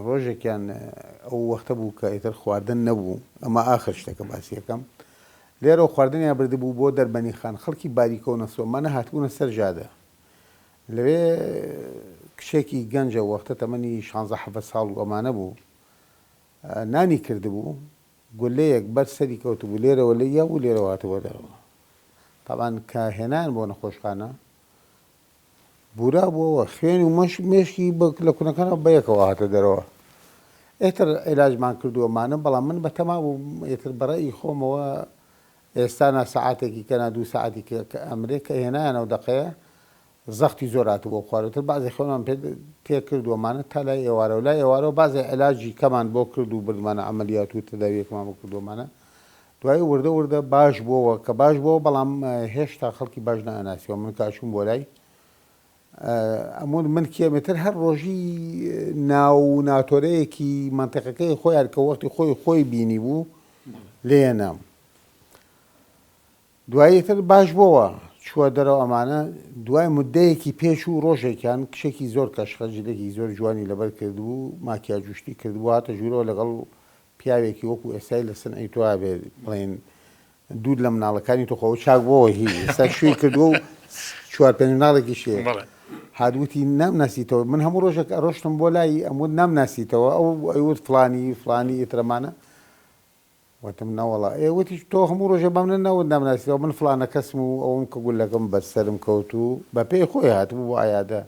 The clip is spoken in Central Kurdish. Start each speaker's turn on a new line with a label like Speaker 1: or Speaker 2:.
Speaker 1: ڕۆژێکیان ئەو وەختە بوو کە ئیتر خواردن نەبوو، ئەمە ئاخر شتە کە باسی ئەکەم، لێرەوە خواردنیان بردبوو بۆ دەربەنیخان، خەڵکی باریکە و نەسۆمانە هاتبوونە سەر جادە، لەوێ کچێکی گەنج ئەو وەختە تەمەنی شانزە حەڤە ساڵ و ئەمانە بوو، نانی کردبوو، گوللەیەک بەر سەری کەوتبوو، لێرەوە لێی یابوو لێرەوە هاتبووە دەرەوە، تەبعەن کە هێنایان بۆ نەخۆشخانە بورابوەوە خوێن و مەش مێشکی لە کونەکانەوە بەیەکەوە هاتە دەرەوە ئێتر عیلاجمان کردووە مانە بەڵام من بەتەما بووم ئێتر بەڕێی خۆمەوە ئێستا نا سەعاتێکی کە نا دوو سەعاتی کە کە ئەمرێ کە هێنایانەوە دەقەیە زەختی زۆر هاتبووە خوارەوە تر بەعزێ خوێنمان پێ تێ کردووە مانە تا لای ئێوارەوە لای ئێوارەوە بەعزێ عیلاجی کەمان بۆ کرد و بردمانە عەمەلیات و تەداویەکمان بۆ کردووە مانە دوایی وردە وردە باش بۆوە کە باش بۆوە بەڵام هێشتا خەڵکی باش نەئەناسیەوە من کە ئەچووم بۆ لای ئەمون من کێم ئیتر هەر ڕۆژی ناو و ناتۆرەیەکی مەنتیقەکەی خۆیان کە وەختی خۆی خۆی بینی بوو لێ نام دوایی تر باش بۆوە چووە دەرەوە ئەمانە دوای مدەیەکی پێش و ڕۆژێکیان کچێکی زۆر کەشخە جلێکی زۆر جوانی لەبەر کردبوو ماکیاجوشتی کردبوو هاتە ژوورەوە لەگەڵ پیاوێکی وەکو ئێستای لە سنعی تۆ بێ بڵێن دوور لە مناڵەکانی تۆ خۆ چاک بۆوە هی ئێستا شووی کردووە و چوار پێنج مناڵێکیشی هەیە.
Speaker 2: بەڵێ.
Speaker 1: هات وتی نامناسیتەوە من هەموو ڕۆژێک ئەڕۆشتم بۆ لای ئەموت نامناسیتەوە ئەو ئەیوت فڵانی فڵانی ئیترەمانە وتم نەوەڵا ئێ وتی تۆ هەموو ڕۆژێ بەمنە نەوت نامناسیتەوە من فڵانە کەسم و ئەوم کە گوللەکەم بەر سەرم کەوت و بە پێی خۆی هاتبوو بۆ عیادە.